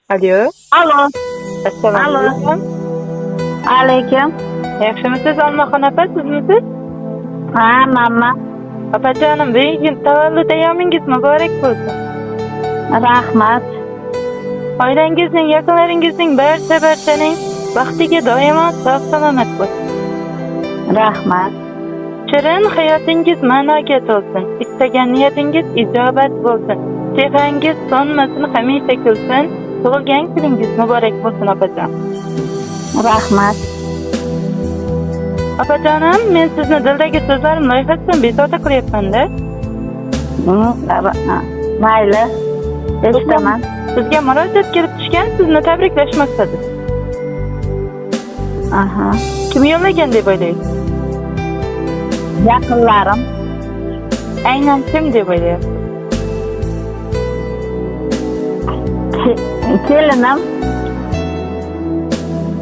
Alo. Alo. Assalomu Alo. alaykum. Alaykum. Yaxshimisiz, Olmaxon opa, sizmisiz? Ha, mamma. Opajonim, bugun tavallud ayyomingiz muborak bo'lsin. Rahmat. Oilangizning, yaqinlaringizning barcha-barchaning baxtiga doimo sog' salomat bo'lsin. Rahmat. Shirin hayotingiz ma'noga to'lsin. Istagan niyatingiz ijobat bo'lsin. Chehrangiz so'nmasin, hamisha kulsin. Tug'ilgan kuningiz muborak bo'lsin, opajon. Rahmat. Opajonim, men sizni dildagi so'zlarim loyihasidan bezovta qilyapman-da. Mayli. Eshitaman. Sizga murojaat kelib tushgan, sizni tabriklash maqsadida. Aha. Kim yo'llagan deb o'ylaysiz? Yaqinlarim. Aynan kim deb o'ylayapsiz? Kelinim.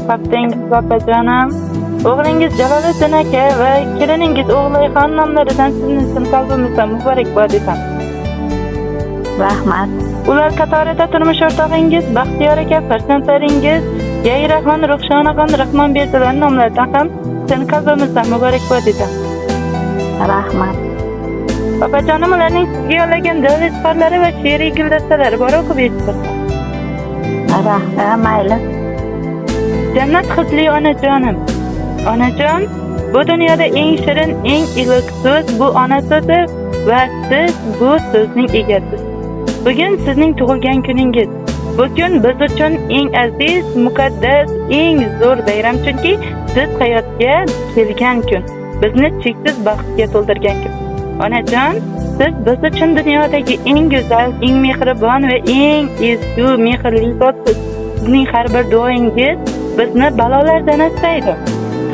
Topdingiz, opajonim. O'g'lingiz Jaloliddin aka va keliningiz O'g'loyxon nomlaridan sizni chin qalbimizdan muborakbod etamiz. Rahmat. Ular qatorida turmush o'rtog'ingiz Baxtiyor aka, farzandlaringiz Yayraxon, Ruxshonaxon, Rahmonberdilar nomlaridan ham chin qalbimizdan muborakbod etamiz. Rahmat. Opajonim, ularning sizga yo'llagan dil izhorlari va she'riy guldastalari bor, o'qib eshittirsam. Rahmat, mayli. Jannat hidli onajonim. Onajon, bu dunyoda eng shirin, eng iliq so'z bu ona so'zi va siz bu so'zning egasiz. Bugun sizning tug'ilgan kuningiz. Bu kun biz uchun eng aziz, muqaddas, eng zo'r bayram, chunki siz hayotga kelgan kun. Bizni cheksiz baxtga to'ldirgan kun. Onajon, siz biz uchun dunyodagi eng go'zal, eng mehribon va eng ezgu, mehrli zotsiz. Sizning har bir duoyingiz bizni balolardan asraydi.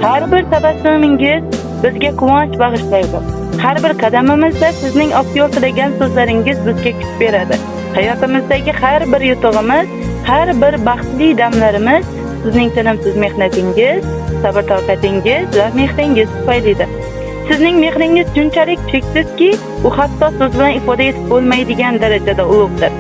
Har bir tabassumingiz bizga quvonch bag'ishlaydi. Har bir qadamimizda sizning oq yo'l tilagan so'zlaringiz bizga kuch beradi. Hayotimizdagi har bir yutug'imiz, har bir baxtli damlarimiz sizning tinimsiz mehnatingiz, sabr-toqatingiz va mehringiz tufaylidir. Sizning mehringiz shunchalik cheksizki, u hatto so'z bilan ifoda etib bo'lmaydigan darajada ulug'dir.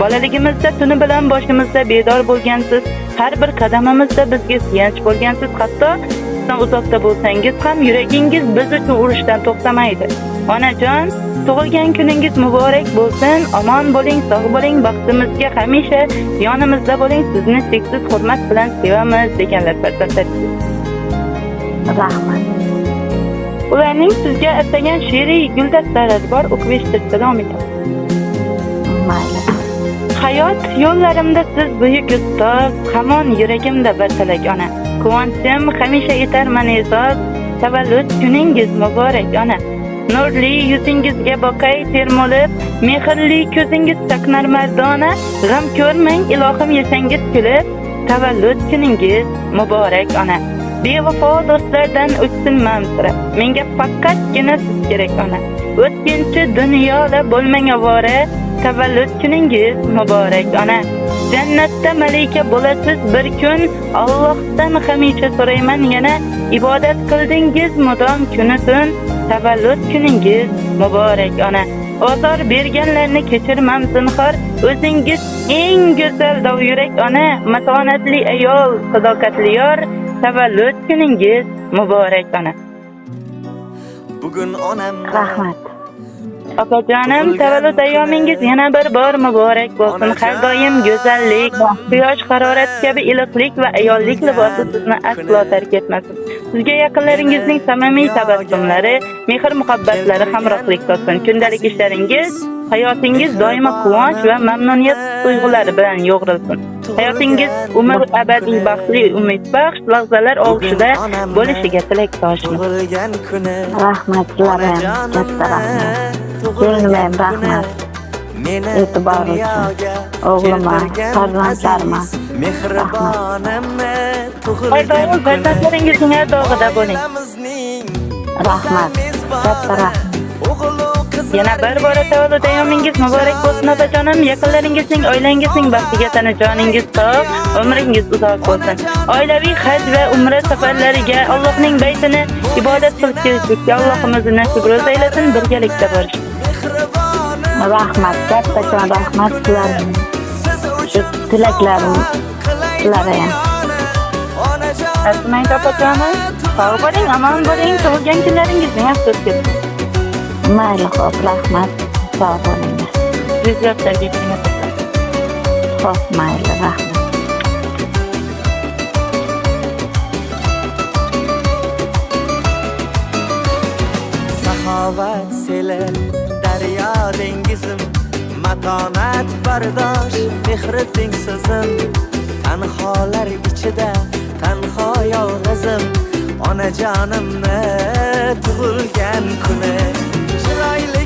Bolaligimizda tuni bilan boshimizda bedor bo'lgansiz, har bir qadamimizda bizga suyanch bo'lgansiz, hatto bizdan uzoqda bo'lsangiz ham yuragingiz biz uchun urishdan to'xtamaydi. Onajon, tug'ilgan kuningiz muborak bo'lsin, omon bo'ling, sog' bo'ling, baxtimizga hamisha yonimizda bo'ling, sizni cheksiz hurmat bilan sevamiz deganlar farzandlaringiz. Rahmat. Ularning sizga atagan she'riy guldastalari bor, o'qib eshittirishda davom etamiz. Mayli. Hayot yo'llarimda siz buyuk ustoz, hamon yuragimda bartalak ona. Quvonchim hamisha etarman e'zoz, tavallud kuningiz muborak ona. Nurli yuzingizga boqay termulib, mehrli ko'zingiz chaqnar mardona, g'am ko'rmang ilohim yashangiz kulib, tavallud kuningiz muborak ona. Bevafo do'stlardan o'chsin mamsira, menga faqatgina siz kerak ona. O'tkinchi dunyoda bo'lmang ovora, tavallud kuningiz muborak ona. Jannatda malika bo'lasiz bir kun, Allohdan hamisha so'rayman yana, ibodat qildingiz mudom kuni tun, tavallud kuningiz muborak ona. Ozor berganlarni kechirmam zinhor, o'zingiz eng go'zal dovyurak ona, matonatli ayol, sadoqatli yor, tavallud kuningiz muborak ona. Bugun onam Rahmat. Opajonim, tavallud ayyomingiz yana bir bor muborak bo'lsin. Har doim go'zallik, quyosh harorati kabi iliqlik va ayollik libosi sizni aslo tark etmasin. Sizga yaqinlaringizning samimiy tabassumlari, mehr-muhabbatlari hamrohlik qilsin. Kundalik ishlaringiz, hayotingiz doimo quvonch va mamnuniyat tuyg'ulari bilan yo'g'rilsin. Hayotingiz umr abadiy baxtli, umidbaxsh lahzalar og'ushida bo'lishiga tilakdoshmiz. Tug'ilgan kuni. Rahmat sizlarga ham katta rahmat. Kelinimga ham rahmat. Meni E'tibor uchun. dunyoga O'g'lima, keltirgan farzandlarima. aziz mehribonimni Har tug'ilgan doim kuni. farzandlaringizning ardog'ida bo'ling. Oilamizning Rahmat. Katta rahmat. o'g'il u Yana bir bora tavallud ayyomingiz muborak bo'lsin, opajonim. Yaqinlaringizning, oilangizning baxtiga tana joningiz sog', umringiz uzoq bo'lsin. Oilaviy haj va umra safarlariga Allohning baytini ibodat qilib kelishlikka Allohimiz nasib ro'z aylasin, birgalikda borish. Mehribonim Rahmat, kattakon rahmat sizlarga. Siz Shu tilaklarim sizlarga ham. Arzimaydi opajonim. Sog' bo'ling, omon bo'ling, tug'ilgan kunlaringizni yaxshi o'tkazing. Mayli, xo'p, rahmat. Sog' bo'linglar. Yuz yoshlarga yeting opajon. Xo'p, mayli, rahmat. Saxovat seli, daryo dengizim, matonat bardosh, mehri tengsizim. Tanholar ichida tanho yolg'izim, onajonimni tug'ilgan kuni. Chiroyli